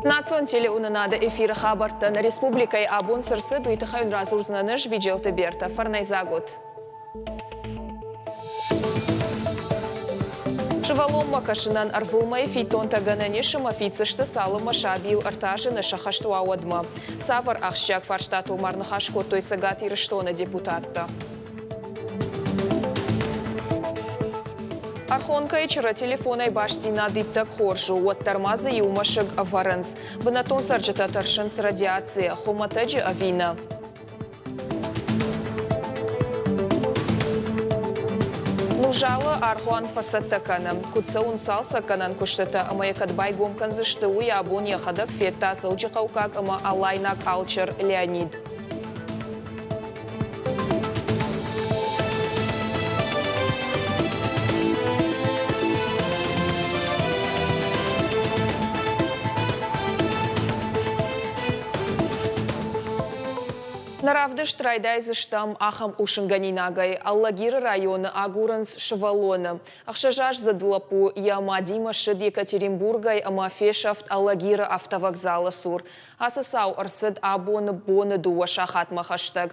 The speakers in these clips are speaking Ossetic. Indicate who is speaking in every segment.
Speaker 1: Национ телеуынынады эфиры хабӕрттӕ нӕ республикӕйы абон цы рцыд, уый тыххӕй уын радзурдзынӕн ӕз, Биджелты Бертӕ. Фӕрнӕйдзаг ут! Сывӕллонмӕ кӕсынӕн ӕрвылмӕй фиддонтӕ гӕнӕн ис ӕмӕ фиддзысты, цалынмӕ сабийыл ӕртӕ азы нӕ сӕххӕст уа, уӕдмӕ. Цавӕр ахсджиаг фарстатыл ма ӕрныхас кодтой Цӕгат Ирыстоны депутаттӕ? Архонкӕйы чыры телефонӕй бастдзинад иттӕг хорз у, уӕддӕр ма дзы иу мӕсыг ӕвӕрынц. Бынӕттон цӕрджытӕ тӕрсынц радиацийӕ, хуымӕтӕджы ӕви нӕ. Нузалы аргъуан фӕцӕттӕ кӕны. Куыд цӕуынц цалцӕггӕнӕн куыстытӕ ӕмӕ йӕ кӕд байгом кӕндзысты, уый абон йӕхӕдӕг федта Дзӕуджыхъӕуккаг ӕмӕ Алайнаг алчер Леонид. Нӕ равдыст райдайдзыстӕм ахӕм хъусынгӕнинагӕй. Алагиры районы агурынц сывӕллоны. Ӕхсӕзаздзыд лӕппу йӕ мадимӕ ссыд Екатеринбургӕй ӕмӕ фесӕфт Алагиры автовокзалы цур. Ацы цау ӕрцыд абоны боны дыууӕ сахатмӕ хӕстӕг.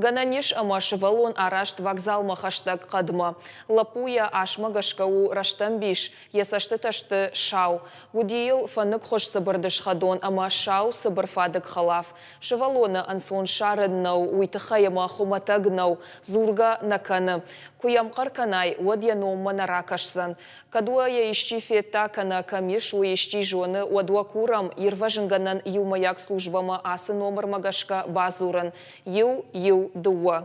Speaker 1: Гӕнӕн ис, ӕмӕ сывӕллон араст вокзалмӕ хӕстӕг хъӕдмӕ. Лӕппу йӕ асмӕ гӕсгӕ у рӕстӕмбис, йӕ цӕстытӕ сты сау. Уыди йыл фӕныкхуыз цыбырдыс хӕдон ӕмӕ сау цыбыр фадыг хӕлаф. Сывӕллоны ӕнцон ссарын нӕу, уый тыххӕй ӕмӕ хуымӕтӕг нӕу, дзургӕ нӕ кӕны. Куы йӕм хъӕр кӕнай, уӕд йӕ номмӕ нӕ ракӕсдзӕн. Кӕд уӕ йӕ исчи федта кӕнӕ кӕм ис, уый исчи зоны, уӕд уӕ курӕм, ирвӕзынгӕнӕн иумӕйаг службӕмӕ ацы номырмӕ гӕсгӕ бадзурын. Иу, иу, дыууӕ.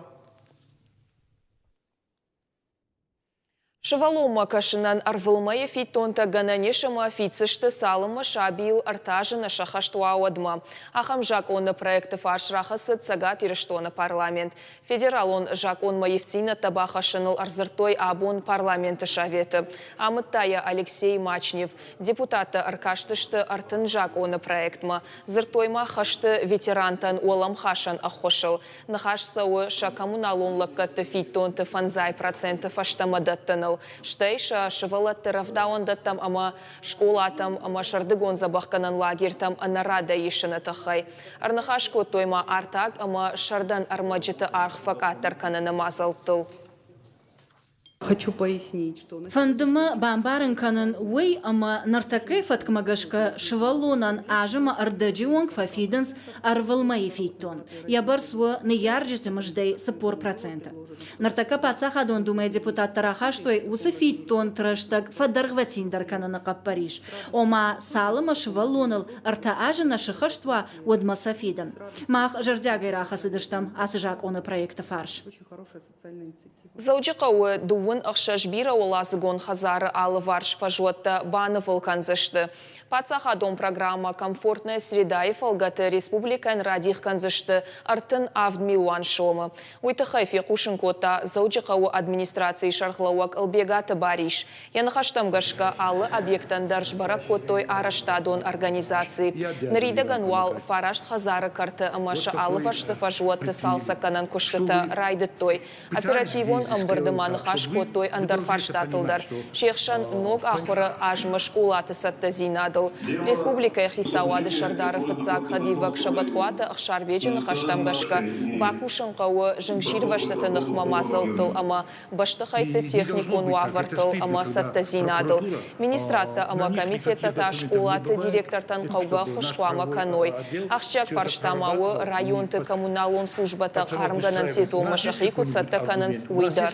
Speaker 1: Сывӕллонмӕ кӕсынӕн ӕрвылмӕйы фиддонтӕ гӕнӕн ис ӕмӕ фиддзысты, цалынмӕ сабийыл ӕртӕ азы нӕ сӕххӕст уа, уӕдмӕ. Ахӕм закъоны проекты фарс рахӕцыд Цӕгат Ирыстоны парламент. Федералон закъонмӕ ивддзинӕдтӕ бахӕссыныл ӕрдзырдтой абон парламенты советы. Амыдта йӕ Алексей Мачнев. Депутаттӕ ӕркастысты 30 закъоны проектмӕ. Дзырдтой ма хӕсты ветерантӕн уӕлӕмхасӕн ӕххуысыл. Ныхас цӕуы сӕ коммуналон лӕггӕдты фиддонты 5% фӕстӕмӕ дӕттыныл, стӕй сӕ сывӕллӕтты рӕвдауӕндӕттӕм ӕмӕ скъолатӕм ӕмӕ сӕрдыгон дзӕбӕхгӕнӕн лагертӕм ӕнӕрадӕй исыны тыххӕй. Ӕрныхас кодтой ма артаг ӕмӕ сӕрдӕн ӕрмӕджыты аргъ фӕкъаддӕр кӕныны мадзӕлттыл.
Speaker 2: Хочу пояснить, что...
Speaker 3: Фӕнды мӕ бамбарын кӕнын уый, ӕмӕ ныртӕккӕйы фӕткмӕ гӕсгӕ сывӕллонӕн азымы ӕрдӕджы онг фӕфидынц ӕрвылмӕйы фиддон. Йӕ бӕрц у ныййарджыты мыздӕй 40%. Ныртӕккӕ Паддзахадон Думӕйы депутаттӕ рахастой уыцы фиддонты рӕстӕг фӕдӕргъвӕтиндӕр кӕныны хъӕппӕрис. Ома, цалынмӕ сывӕллоныл ӕртӕ азы нӕ сыххӕст уа, уӕдмӕ сӕ фидын. Мах зӕрдиагӕй рахӕцыдыстӕм ацы закъоны проекты фарс.
Speaker 1: Дзӕуджыхъӕуы дыууын ӕхсӕз бирӕуӕладзыгон хӕдзары алыварс фӕзуӕттӕ банывыл кӕндзысты. Паддзахадон программӕ «Комфортная среда»-йы фӕлгӕты республикӕйӕн радих кӕндзысты 37 милуан сомы. Уый тыххӕй фехъусын кодта Дзӕуджыхъӕуы администрацийы сӕргълӕууӕг Ӕлбегаты Барис. Йӕ ныхӕстӕм гӕсгӕ, алы объектӕн дӕр сбӕрӕг кодтой арӕзтадон организаци. Ныридӕгӕн уал фараст хӕдзары кӕрты ӕмӕ сӕ алывӕрсты фӕзуӕтты цалцӕггӕнӕн куыстытӕ райдыдтой. Оперативон ӕмбырды ма ныхас кодтой ӕндӕр фарстатыл дӕр, се хсӕн ног ахуыры азмӕ скъолаты цӕттӕдзинадыл. Республикӕйы хицауады сӕрдары фыццаг хӕдивӕг Сӕбӕтхъуаты Ӕхсарбеджы ныхӕстӕм гӕсгӕ, бакусын хъӕуы зынгсирвӕзтыты ныхмӕ мадзӕлттыл ӕмӕ бӕстыхӕйтты техникон уавӕртыл ӕмӕ цӕттӕдзинадыл. Министрадтӕ ӕмӕ комитеттӕ та скъолаты директортӕн хъӕугӕ ӕххуыс хъуамӕ кӕной. Ахсджиаг фарста ма у, районты коммуналон службӕтӕ хъармгӕнӕн сезонмӕ сӕхи куыд цӕттӕ кӕнынц, уый дӕр.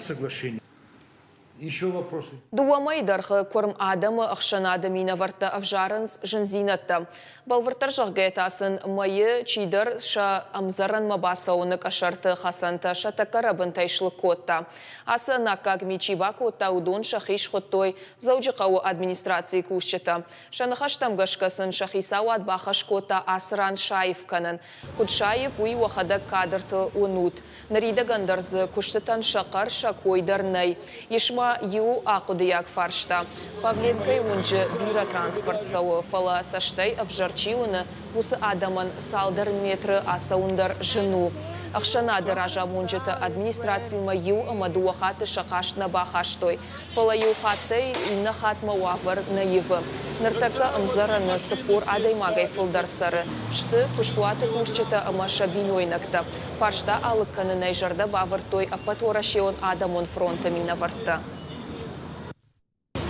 Speaker 1: Дыууӕ мӕйы дӕргъы куырм адӕмы ӕхсӕнады минӕвӕрттӕ ӕвзарынц зындзинӕдтӕ. Бӕлвырддӕр зӕгъгӕйӕ та сын мӕйы чидӕр сӕ ӕмдзӕрӕнмӕ бацӕуыны къӕсӕрты хӕцӕнтӕ сӕ тӕккӕ рӕбынтӕй слыг кодта. Ацы ӕнаккаг ми чи бакодта, уыдон сӕхи схуыдтой Дзӕуджыхъӕуы администрацийы кусджытӕ. Сӕ ныхӕстӕм гӕсгӕ сын сӕ хицауад бахӕс кодта ацы ран саив кӕнын. Куыд саив, уый уӕхӕдӕг кадрты уынут. Ныридӕгӕн дӕр дзы куыстытӕн сӕ хъӕр, сӕ кой дӕр нӕй. Ис ма иу ахъуыдыйаг фарста. Павленкойы уынджы бирӕ транспорт цӕуы, фӕлӕ цӕстӕй ӕвзӕр чи уыны, уыцы адӕмӕн цалдӕр метры ацӕуын дӕр зын у. Ӕхсӕнады разамонджытӕ администрацимӕ иу ӕмӕ дыууӕ хатты сӕ хъаст нӕ бахастой. Фӕлӕ иу хаттӕй иннӕ хатмӕ уавӕр нӕ ивы. Ныртӕккӕ ӕмдзӕрӕны 40 адӕймагӕй фылдӕр цӕры. Сты куыстуаты кусджытӕ ӕмӕ сӕ бинойнӕгтӕ. Фарста алыг кӕнынӕй зӕрдӕ бавӕрдтой Ӕппӕтуӕрӕсеон адӕмон фронты минӕвӕрттӕ.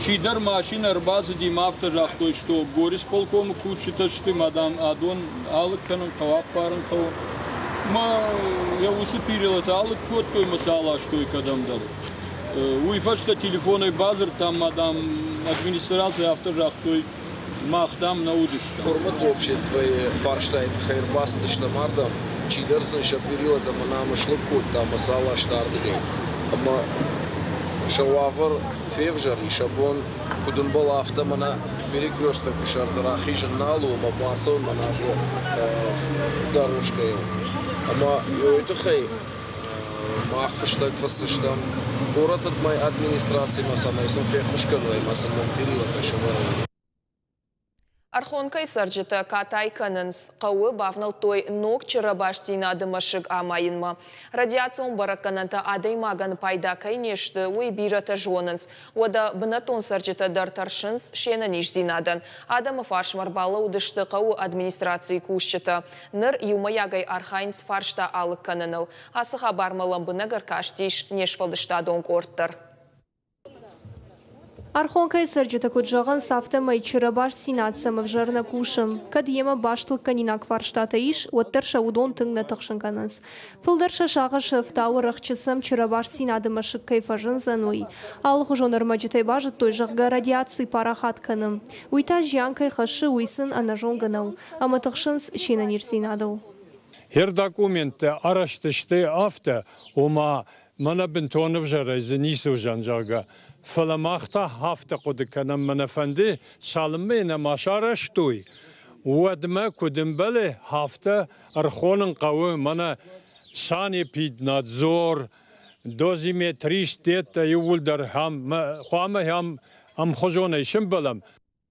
Speaker 4: Чидӕр машинӕ ӕрбацыди мӕ афтӕ загътой, что горисполкомы кусджытӕ сты, мӕ, дам, адон алыг кӕнын хъӕуы, аппарын хъӕуы. Мӕ йӕ уыцы перилӕтӕ алыг кодтой мӕ сӕ аластой кӕдӕмдӕр. Уый фӕстӕ телефонӕй бадзырдтам, мӕ, дам, администрацийы афтӕ загътой, мах, дам, нӕ уыдыстӕм.
Speaker 5: Хъуырмыты обществойы фарстайы тыххӕй ӕрбацыдыстӕм ардӕм. Чидӕр сын сӕ перилӕтӕ мӕнӕ ам слыг кодта ӕмӕ сӕ аласта ардыгӕй. Ӕмӕ сӕ уавӕр февзӕр и, сӕ бон куыд ӕмбӕлы, афтӕ мӕнӕ перекрестокы сӕрты рахизын нал у ӕмӕ бацӕуын мӕнӕ ацы дорожкӕйыл. Ӕмӕ уый тыххӕй мах фыстӕг фысдзыстӕм горӕты администрацимӕ, цӕмӕй сын феххуыс кӕной ӕмӕ сын ног перилӕтӕ сӕвӕрой.
Speaker 1: Ӕрхонкӕйы цӕрджытӕ катай кӕнынц, хъӕуы бавнӕлдтой ног чырӕбастдзинады мӕсыг амайынмӕ. Радиацион бӕрӕггӕнӕнтӕ адӕймагӕн пайда кӕй не сты, уый бирӕтӕ зонынц. Уӕдӕ бынӕттон цӕрджытӕ дӕр тӕрсынц се нӕниздзинадӕн. Адӕмы фарсмӕ ӕрбалӕууыдысты хъӕуы администрацийы кусджытӕ. Ныр иумӕйагӕй архайынц фарста алыг кӕныныл. Ацы хабармӕ лӕмбынӕг ӕркастис не сфӕлдыстадон къорд дӕр.
Speaker 6: Архонкӕйы цӕрджытӕ куыд зӕгъынц, афтӕмӕй чырӕбастдзинад сӕм ӕвзӕр нӕ кусы. Кӕд йемӕ баст лыггӕнинаг фарстатӕ ис, уӕддӕр сӕ уыдон тынг нӕ тыхсын кӕнынц. Фылдӕр сӕ сагъӕсы ӕфтауы, рӕхджы сӕм чырӕбастдзинады мӕсыг кӕй фӕзындзӕн, уый. Алыхуызон ӕрмӕджытӕй базыдтой, зӕгъгӕ, радиаци парахат кӕны. Уый та зиан кӕй хӕссы, уый сын ӕнӕзонгӕ нӕу. Ӕмӕ тыхсынц се нӕниздзинадыл.
Speaker 7: Йе документтӕ арӕзт сты афтӕ, ома мӕнӕ бынтон ӕвзӕрӕй дзы ницы уыдзӕн, зӕгъгӕ. Фӕлӕ мах та афтӕ хъуыды кӕнӕм, мӕнӕ фӕнды, цалынмӕ йын нӕма сарӕзтой, уӕдмӕ куыд ӕмбӕлы, афтӕ ӕрхонын хъӕуы мӕнӕ санэпиднадзор, дозиметрист, деттӕ иууылдӕр хъуамӕ ӕмхуызонӕй сӕмбӕлӕм.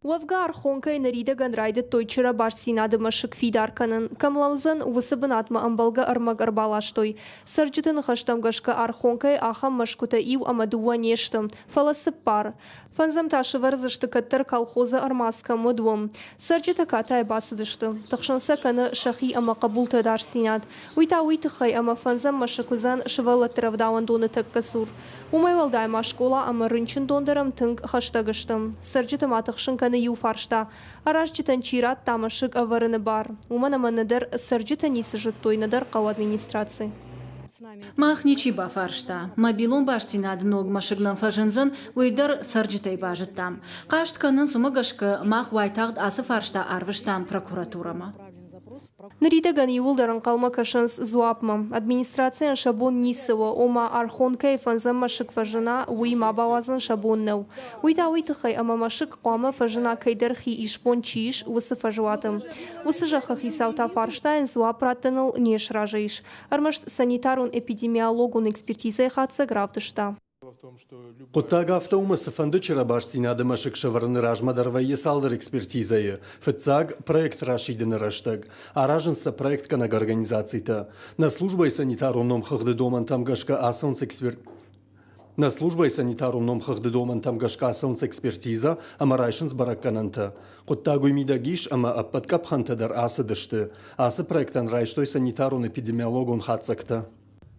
Speaker 6: Уӕвгӕ Архонкӕйы ныридӕгӕн райдыдтой чырӕбастдзинады мӕсыг фидар кӕнын. Кӕм лӕудзӕн, уыцы бынатмӕ ӕмбӕлгӕ ӕрмӕг ӕрбаластой. Цӕрджыты ныхӕстӕм гӕсгӕ Архонкӕйы ахӕм мӕсгуытӕ иу ӕмӕ дыууӕ не сты, фӕлӕ цыппар. Фӕндзӕм та сӕвӕрдзысты кӕддӕр колхозы ӕрмадз кӕм уыд, уым. Цӕрджытӕ катайы бацыдысты. Тыхсын сӕ кӕны сӕхи ӕмӕ хъӕбулты ӕдасдзинад. Уый та уый тыххӕй, ӕмӕ фӕндзӕм мӕсыг уыдзӕн сывӕллӕтты рӕвдауӕндоны тӕккӕ цур. Уымӕй уӕлдай ма скъола ӕмӕ рынчындон дӕр ӕм тынг хӕстӕг сты. Цӕрджыты ма тыхсын кӕны иу фарста: аразджытӕн чи радта мӕсыг ӕвӕрыны бар? Уымӕн ӕмӕ нӕдӕр цӕрджытӕ ницы зыдтой, нӕдӕр хъӕуы администраци.
Speaker 3: Мах ничи бафарста, мобилон бастдзинады ног мӕсыг нӕм фӕзындзӕн, уый дӕр цӕрджытӕй базыдтам. Хъаст кӕнынц, уымӕ гӕсгӕ мах уайтагъд ацы фарста арвыстам прокуратурӕмӕ.
Speaker 6: Ныридӕгӕн иууылдӕр ӕнхъӕлмӕ кӕсынц дзуапмӕ. Администрацийӕн сӕ бон ницы у, ома Архонкӕйы фӕндзӕм мӕсыг фӕзына, уый ма бауадзын сӕ бон нӕу. Уый та уый тыххӕй, ӕмӕ мӕсыг хъуамӕ фӕзына кӕйдӕр хи исбон чи ис, уыцы фӕзуаты. Уыцы зӕххы хицау та фарстайӕн дзуапп раттыныл не сразы ис. Ӕрмӕст санитарон-эпидемиологон экспертизӕйы хатдзӕг равдыста.
Speaker 8: Хъуыддаг афтӕ у, ӕмӕ цыфӕнды чырӕбастдзинады мӕсыг сӕвӕрыны размӕ дӕр вӕййы цалдӕр экспертизӕйы. Фыццаг, проект расидыны рӕстӕг. Аразынц сӕ проектгӕнӕг организацитӕ. Нӕ службӕйы санитарон номхыгъды домӕнтӕм гӕсгӕ ацӕуынц эксперт Нӕ службӕйы санитарон номхыгъды домӕнтӕм гӕсгӕ ацӕуынц экспертизӕ ӕмӕ райсынц бӕрӕггӕнӕнтӕ. Хъуыддаг уый мидӕг ис, ӕмӕ ӕппӕт къӕпхӕнтӕ дӕр ацыдысты. Ацы проектӕн райстой санитарон-эпидемиологон хатдзӕгтӕ.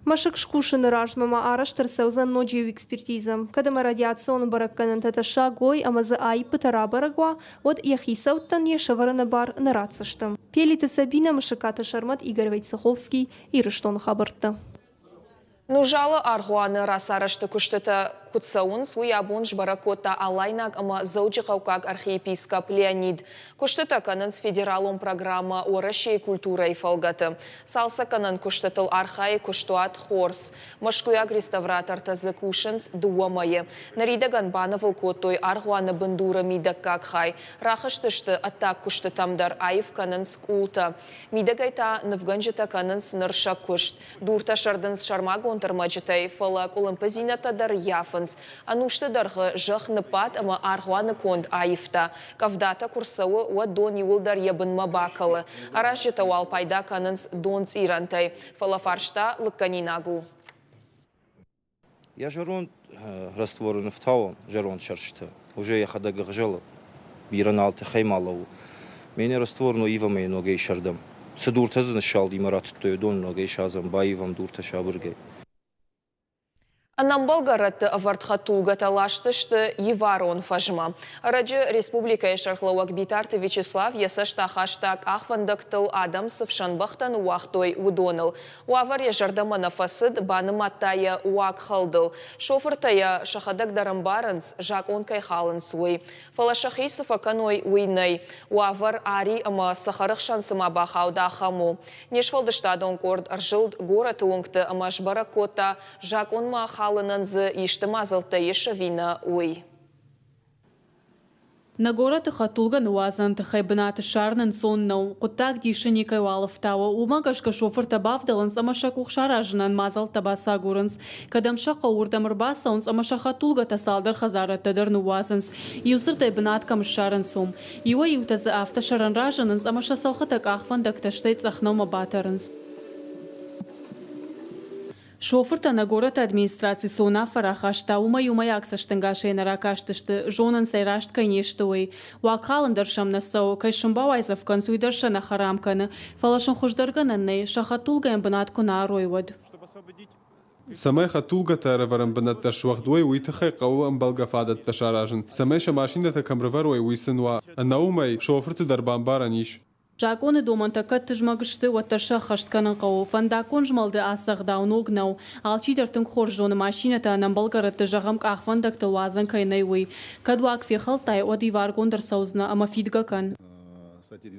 Speaker 6: Мӕсыг скусыны размӕ ма арӕзт ӕрцӕудзӕн ноджы иу экспертизӕ. Кӕд ӕмӕ радиацион бӕрӕггӕнӕнтӕ тӕссаг уой ӕмӕ дзы аиппытӕ рабӕрӕг уа, уӕд йӕ хицӕуттӕн йӕ сӕвӕрыны бар нӕ ратдзысты. Пелиты Сабинӕ, Мысыкаты Сӕрмӕт, Игорь Войцеховский, Ирыстоны хабӕрттӕ.
Speaker 1: Нузалы аргъуаны рацарӕзты куыстытӕ куыд цӕуынц, уый абон сбӕрӕг кодта Алайнаг ӕмӕ Дзӕуджыхъӕуккаг архиепископ Леонид. Куыстытӕ кӕнынц федералон программӕ Уӕрӕсейы культурӕйы фӕлгӕты. Цалцӕггӕнӕн куыстытыл архайы куыстуат «Хорз». Мӕскуыйаг реставратортӕ дзы кусынц дыууӕ мӕйы. Ныридӕгӕн банывыл кодтой аргъуаны бындуры мидӕггаг хай. Рахызтысты ӕддаг куыстытӕм дӕр, аив кӕнынц къултӕ. Мидӕгӕй та нывгӕнджытӕ кӕнынц ныр сӕ куыст. Дуртӕ сӕрдынц сӕрмагонд. сӕрмагонд ӕрмӕджытӕй, фӕлӕ къуылымпыдзинӕдтӕ дӕр ййафынц. Ӕнусты дӕргъы зӕхх ныббадт ӕмӕ аргъуаны конд аивта. Къӕвдатӕ куы рцӕуы, уӕд дон иууылдӕр йӕ бынмӕ бакӕлы. Аразджытӕ уал пайда кӕнынц донцъирӕнтӕй, фӕлӕ фарста лыггӕнинаг у.
Speaker 9: Йӕ зӕронд растворы ныфтауы зӕронд сӕрстыты, уже йӕхӕдӕг ӕгъзӕлы, бирӕ нал тыхӕй ма лӕууы. Мене раствор но ивӕм ӕй ногӕй сӕрдӕм. Цы дуртӕ дзы ныссалди мӕ ратыдтой, уыдон ногӕй садзӕм, баивӕм дуртӕ сабыргай.
Speaker 1: Ӕнӕмбӕлгӕ рӕтты ӕвӕрд хӕдтулгӕтӕ ласдзысты Иварон фӕзмӕ. Ӕрӕджы республикӕйы сӕргълӕууӕг Битарты Вячеслав йӕ цӕст ахаста къахвӕндӕгтыл адӕм цы фсӕн бӕхтӕ ныууагътой, уыдоныл. Уавӕр йӕ зӕрдӕмӕ нӕ фӕцыд, банымадта йӕ уагхӕлдыл. Шофыртӕ йӕ сӕхӕдӕг дӕр ӕмбарынц, закъон кӕй халынц, уый. Фӕлӕ сӕхи цы фӕкӕной, уый нӕй. Уавӕр ари ӕмӕ цӕхӕры хсӕн цыма бахауд, ахӕм у. Не сфӕлдыстадон къорд ӕрзылд горӕты уынгты ӕмӕ сбӕрӕг кодта, закъонмӕ халынӕн дзы исты мадзӕлттӕ ис ӕви нӕ, уый.
Speaker 10: Нӕ горӕты хӕдтулгӕ ныуадзӕны тыххӕй бынат ссарын ӕнцон нӕу. Хъуыддаг дисы никӕйуал ӕфтауы. Уымӕ гӕсгӕ шофыртӕ бавдӕлынц ӕмӕ сӕ къух саразынӕн мадзӕлттӕ бацагурынц. Кӕдӕм сӕ хъӕуы, уырдӕм ӕрбацӕуынц ӕмӕ сӕ хӕдтулгӕтӕ цалдӕр хӕдзарӕдтӕ дӕр ныууадзынц. Иу дзырдӕй бынат кӕм ссарынц, уым. Иуӕй-иутӕ дзы афтӕ сӕрӕн разынынц ӕмӕ сӕ цӕлхытӕ къахвӕндӕгтӕ стӕй цъӕх наумӕ батӕрынц. Шофыртӕ нӕ горӕты администраци цы уынаффӕ рахаста, уымӕ иумӕйаг цӕстӕнгасӕй нӕ ракастысты, зонынц ӕй, раст кӕй не сты, уый. Уагхалын дӕр сӕм нӕ цӕуы, кӕй сын бауайдзӕф кӕнынц, уый дӕр сӕ нӕ хӕрам кӕны. Фӕлӕ сын хуыздӕр гӕнӕн нӕй, сӕ хӕдтулгӕйӕн бынат куы нӕ арой, уӕд.
Speaker 11: Цӕмӕй хӕдтулгӕтӕ ӕрӕвӕрӕн бынӕттӕ суӕгъд уой, уый тыххӕй хъӕуы ӕмбӕлгӕ фадӕттӕ саразын, цӕмӕй сӕ машинӕтӕ кӕм рывӕрой, уый сын уа. Ӕнӕ уымӕй, шофырты дӕр бамбарӕн ис.
Speaker 10: Закъоны домӕнтӕ кӕд тызмӕг сты, уӕддӕр сӕ ӕххӕст кӕнын хъӕуы. Фӕндаггон змӕлды ацы ӕгъдау ног нӕу. Алчидӕр тынг хорз зоны, машинӕтӕ ӕнӕмбӕлгӕ рӕтты, зӕгъӕм, къахвӕндӕгтыл уадзӕн кӕй нӕй, уый. Кӕд уаг фехӕлдтай, уӕд иваргонд ӕрцӕудзынӕ ӕмӕ фидгӕ кӕн.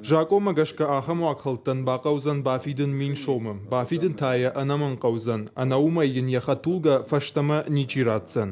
Speaker 11: Закъонмӕ гӕсгӕ ахӕм уагхӕлдтӕн бахъӕудзӕн бафидын 1000 сомы. Бафидын та йӕ ӕнӕмӕнг хъӕудзӕн, ӕнӕ уымӕй йын йӕ хӕдтулгӕ фӕстӕмӕ ничи ратдзӕн.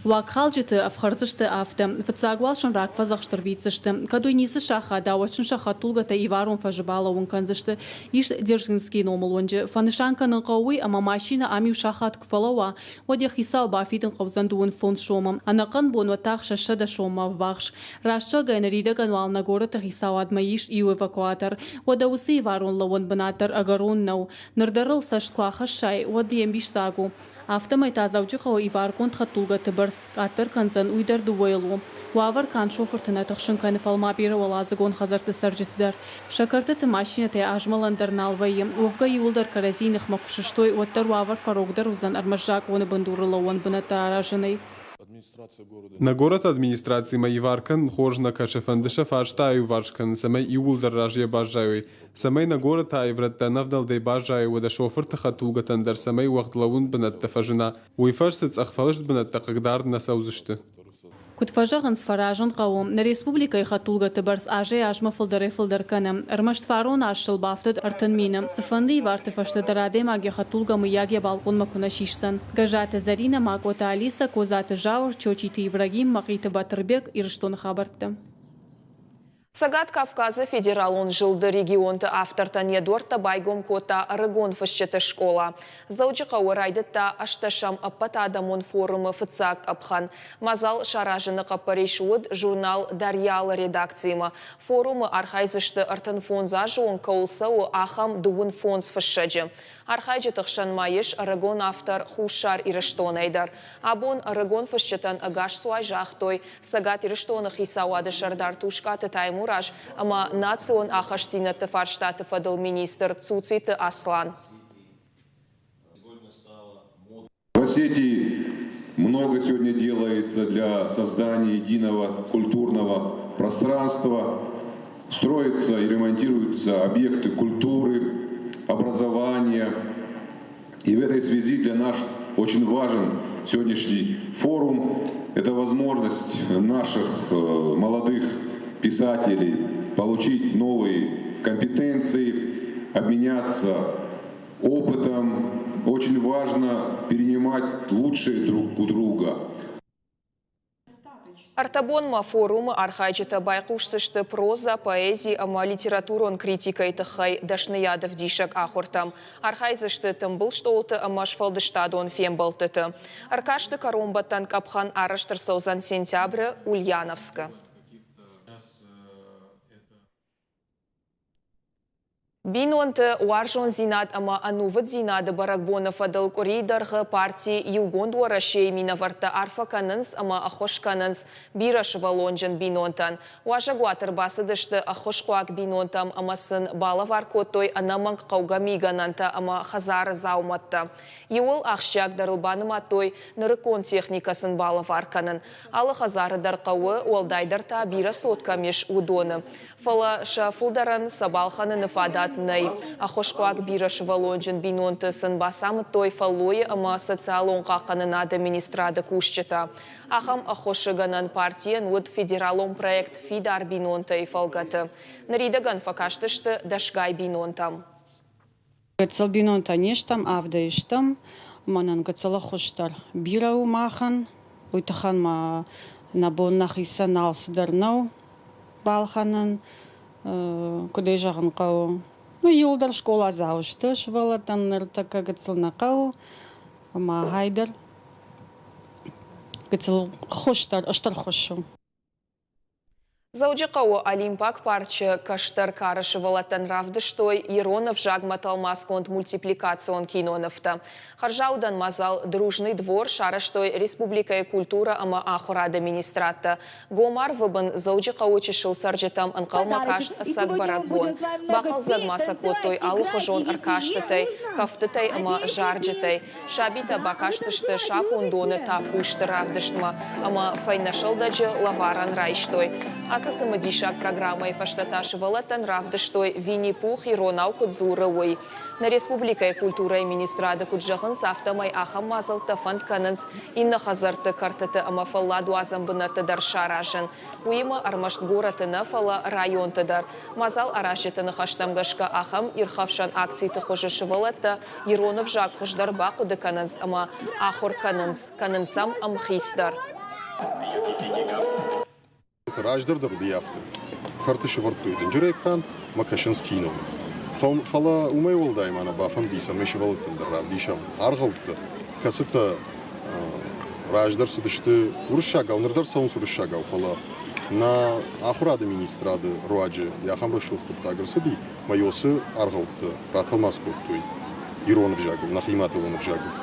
Speaker 10: Уагхалджыты ӕфхӕрдзысты афтӕ. Фыццаг уал сын рагфӕдзӕхст ӕрвитдзысты. Кӕд уый ницы сахада, уӕд сын сӕ хӕдтулгӕтӕ иварон фӕзы балӕууын кӕндзысты. Ис Дзержинскийы номыл уынджы. Фӕнысан кӕнын хъӕуы уый, ӕмӕ машинӕ ам иу сахат куы фӕлӕууа, уӕд йӕ хицау бафидын хъӕудзӕн 55 сомы. Ӕнӕхъӕн бон уӕд та 600 соммӕ ӕввахс. Раст зӕгъгӕйӕ, ныридӕгӕн уал нӕ горӕты хицауадмӕ ис иу эвакуатор. Уӕдӕ уыцы иварон лӕууӕн бынат дӕр ӕгӕрон нӕу. Ныр дӕр ыл цӕст куы ахӕссай, уӕд йе мбис дзаг у. Афтӕмӕй та Дзӕуджыхъӕуы иваргонд хӕдтулгӕты бӕрц къаддӕр кӕндзӕн, уый дӕр дыууӕйыл у. Уавӕр канд шофырты нӕ тыхсын кӕны, фӕлӕ ма бирӕуӕладзыгон хӕдзӕртты цӕрджыты дӕр. Сӕ кӕртыты машинӕтӕй азмӕлӕн дӕр нал вӕййы. Уӕвгӕ иууылдӕр кӕрӕдзийы ныхмӕ куы сыстой, уӕддӕр уавӕр фӕрогдӕр уыдзӕн ӕрмӕст закъоны бындурыл лӕууӕн бынӕттӕ аразынӕй.
Speaker 11: Нӕ горӕты администрацимӕ ивар кӕнын хорз нӕ кӕсы, фӕнды сӕ фарста аиуварс кӕнын, цӕмӕй иууылдӕр разыйӕ баззайой, цӕмӕй нӕ горӕты аиврӕттӕ ӕнӕвнӕлдӕй баззайой, уӕдӕ шофырты хӕдтулгӕтӕн дӕр цӕмӕй уӕгъд лӕууын бынӕттӕ фӕзына, уый фӕрцы цъӕхфӕлыст бынӕттӕ хъыгдард нӕ цӕудзысты.
Speaker 10: Куыд фӕзӕгъынц, фӕразын хъӕуы. Нӕ республикӕйы хӕдтулгӕты бӕрц азӕй-азмӕ фылдӕрӕй-фылдӕр кӕны. Ӕрмӕст фарон аз сыл бафтыд 30 000. Цыфӕнды иварты фӕстӕ дӕр адӕймаг йӕ хӕдтулгӕ мыййаг йӕ балкъонмӕ куы нӕ сисдзӕн. Гӕззаты Зӕринӕ, Макъоты Алисӕ, Козаты Зауыр, Чочиты Ибрагим, Мӕхъиты Батырбег, Ирыстоны хабӕрттӕ.
Speaker 1: Цӕгат Кавказы федералон зылды регионты автортӕн йӕ дуӕрттӕ байгом кодта ӕрыгон фысджыты скъола. Дзӕуджыхъӕуы райдыдта ӕстдӕсӕм ӕппӕтадӕмон форумы фыццаг къӕпхӕн. Мадзал саразыны хъӕппӕрис уыд журнал «Дарьял-ы» редакциимӕ. Форумы архайдзысты 35 азы онг кӕуыл цӕуы, ахӕм 35 фыссӕджы. Архайджыты хсӕн ма ис ӕрыгон автор Хуссар Ирыстонӕй дӕр. Абон ӕрыгон фысджытӕн ӕгасцуай загътой Цӕгат Ирыстоны хицауады сӕрдар Тускъаты Таймураз ӕмӕ национ ахастдзинӕдты фарстаты фӕдыл министр Цуциты Аслан.
Speaker 12: В Осетии много сегодня делается для создания единого культурного пространства. Строятся и ремонтируются объекты культуры, образования. И в этой связи для нас очень важен сегодняшний форум. Это возможность наших молодых писателей получить новые компетенции, обменяться опытом. Очень важно перенимать лучшее друг у друга.
Speaker 1: Ӕртӕ бонмӕ форумы архайджытӕ байхъусдзысты прозӕ, поэзи ӕмӕ литературон критикӕйы тыххӕй дӕсныйадӕвдисӕг ахуыртӕм. Архайдзысты тымбыл стъолты ӕмӕ сфӕлдыстадон фембӕлдтыты. Ӕркасты кӕронбӕттӕн къӕпхӕн арӕзт ӕрцӕудзӕн сентябры Ульяновскы. Бинонты уарзондзинад ӕмӕ ӕнувыддзинады бӕрӕгбоны фӕдыл къуырийы дӕргъы парти Иугонд Уӕрӕсе-йы минӕвӕрттӕ арфӕ кӕнынц ӕмӕ ӕххуыс кӕнынц бирӕсывӕллонджын бинонтӕн. Уазӕгуаты ӕрбацыдысты ӕххуысхъуаг бинонтӕм ӕмӕ сын балӕвар кодтой ӕнӕмӕнг хъӕугӕ мигӕнӕнтӕ ӕмӕ хӕдзары дзаумӕттӕ. Иууыл ахсджиагдӕрыл банымадтой нырыккон техникӕ сын балӕвар кӕнын. Алы хӕдзары дӕр хъӕуы, уӕлдайдӕр та бирӕ цот кӕм ис, уыдоны. Фӕлӕ сӕ фылдӕрӕн сӕ балхӕныны фадат нӕй. Ӕххуысхъуаг бирӕсывӕллонджын бинонты сын бацамыдтой фӕллойы ӕмӕ социалон хъахъхъӕнынады министрады кусджытӕ. Ахӕм ӕххуысы гӕнӕн партийӕн уыд федералон проект Фидар бинонтӕ-йы фӕлгӕты. Ныридӕгӕн фӕкастысты дӕсгай бинонтӕм.
Speaker 2: Гыццыл бинонтӕ не стӕм, авдӕй стӕм. Мӕнӕн гыццыл ӕххуыс дӕр бирӕ у махӕн. Уый тыххӕн ма нӕ бон нӕхицӕн алцыдӕр нӕу балхӕнын. Куыд ӕй зӕгъын хъӕуы? Ну, иууылдӕр скъоладзау сты, сывӕллӕттӕн ныртӕккӕ гыццыл нӕ хъӕуы. Ӕмӕ гъайдӕр гыццыл ххуыс дӕр, стыр ххуыс у.
Speaker 1: Дзӕуджыхъӕуы Олимпаг парчы кӕстӕр кары сывӕллӕттӕн равдыстой ирон ӕвзагмӕ тӕлмацгонд мультипликацион кинонывтӕ. Хӕрзаудӕн мадзал «Дружный двор» сарӕзтой республикӕйы культурӕ ӕмӕ ахуырады министрадтӕ. Гом арвы бын Дзӕуджыхъӕуы чысыл цӕрджытӕм ӕнхъӕлмӕ каст ӕцӕг бӕрӕгбон. Бахъӕлдзӕг ма сӕ кодтой алыхуызон ӕркастытӕй, кӕфтытӕй ӕмӕ зарджытӕй. Сабитӕ бакастысты сапондоны тӕппузты равдыстмӕ ӕмӕ фӕйнӕ сӕлдӕджы лӕварӕн райстой. Ацы цымыдисаг программӕйы фӕстӕ та сывӕллӕттӕн равдыстой Винни-Пух иронау куыд дзуры, уый. Нӕ республикӕйы культурӕйы министрады куыд зӕгъынц, афтӕмӕй ахӕм мадзӕлттӕ фӕнд кӕнынц иннӕ хӕдзӕртты кӕртыты ӕмӕ фӕлладуадзӕн бынӕтты дӕр саразын. Уыимӕ ӕрмӕст горӕты нӕ, фӕлӕ районты дӕр. Мадзал аразджыты ныхӕстӕм гӕсгӕ ахӕм ирхӕфсӕн акциты хуызы сывӕллӕттӕ ирон ӕвзаг хуыздӕр бахъуыды кӕнынц ӕмӕ ахуыр кӕнынц, кӕнынц ӕм ӕмхиц дӕр.
Speaker 13: Раздӕр дӕр уыди афтӕ. Кӕрты сӕвӕрдтой дынджыр экран ӕмӕ кӕсынц кино. Фӕлӕ уымӕй уӕлдай ма нӕ бафӕнди, цӕмӕй сывӕллӕттӕн дӕр равдисӕм аргъӕуттӕ, кӕцытӕ раздӕр цыдысты уырыссагау, ныр дӕр цӕуынц уырыссагау, фӕлӕ нӕ ахуырады министрады руаджы ахӕм рӕсугъд хъуыддаг ӕрцыди, ӕмӕ уыцы аргъӕуттӕ ратӕлмац кодтой ирон ӕвзагыл, нӕхи мадӕлон ӕвзагыл.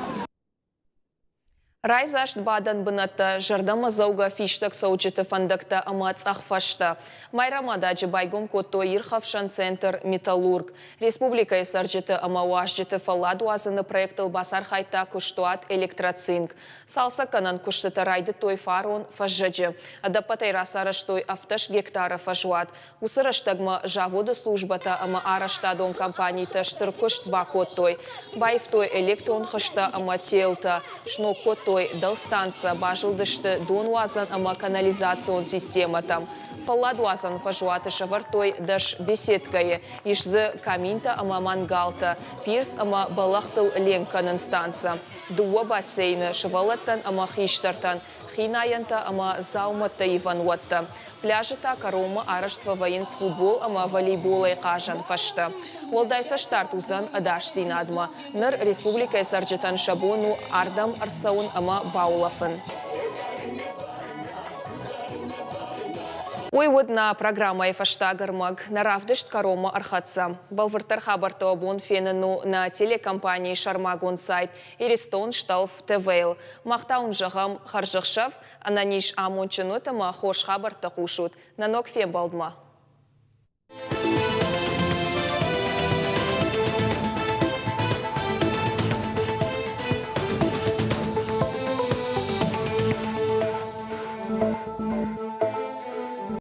Speaker 1: Райдзаст бадӕн бынӕттӕ, зӕрдӕмӕдзӕугӕ фистӕгцӕуджыты фӕндӕгтӕ ӕмӕ цъӕх фӕзтӕ. Майрӕмададжы байгом кодтой ирхӕфсӕн центр «Металлург». Республикӕйы цӕрджыты ӕмӕ уазджыты фӕллад уадзыны проектыл бацархайдта куыстуат «Электроцинк». Цалцӕггӕнӕн куыстытӕ райдыдтой фарон фӕззӕджы. Ӕдӕппӕтӕй рацарӕзтой 17 гектары фӕзуат. Уыцы рӕстӕгмӕ заводы службӕтӕ ӕмӕ арӕзтадон компанитӕ стыр куыст бакодтой. Баивтой электрон хызтӕ ӕмӕ телтӕ, сног кодтой дӕлстанцӕ, базылдысты донуадзӕн ӕмӕ канализацион системӕтӕм. Фӕлладуадзӕн фӕзуаты сӕвӕрдтой дӕс беседкӕйы, ис дзы каминтӕ ӕмӕ мангалтӕ, пирс ӕмӕ бӕлӕгътыл ленк кӕнын станцӕ, дыууӕ бассейны сывӕллӕттӕн ӕмӕ хистӕртӕн, хинайӕнтӕ ӕмӕ дзаумӕттӕ ивӕн уӕттӕ. Пляжы та кӕронмӕ арӕзт фӕвӕййынц футбол ӕмӕ волейболӕй хъазӕн фӕзтӕ. Уӕлдай цӕстдард уыдзӕн ӕдасдзинадмӕ. Ныр республикӕйы цӕрджытӕн сӕ бон у ардӕм ӕрцӕуын ӕмӕ баулӕфын. Уый уыд нӕ программӕйы фӕстаг ӕрмӕг. Нӕ равдыст кӕронмӕ ӕрхӕццӕ. Бӕлвырддӕр хабӕрттӕ уӕ бон фенын у нӕ телекомпанийы сӕрмагонд сайт Иристон Стълф ТВ-йыл. Мах та уын зӕгъӕм хӕрзӕхсӕв, ӕнӕниз амондджын ут ӕмӕ хорз хабӕрттӕ хъусут. Нӕ ног фембӕлдмӕ!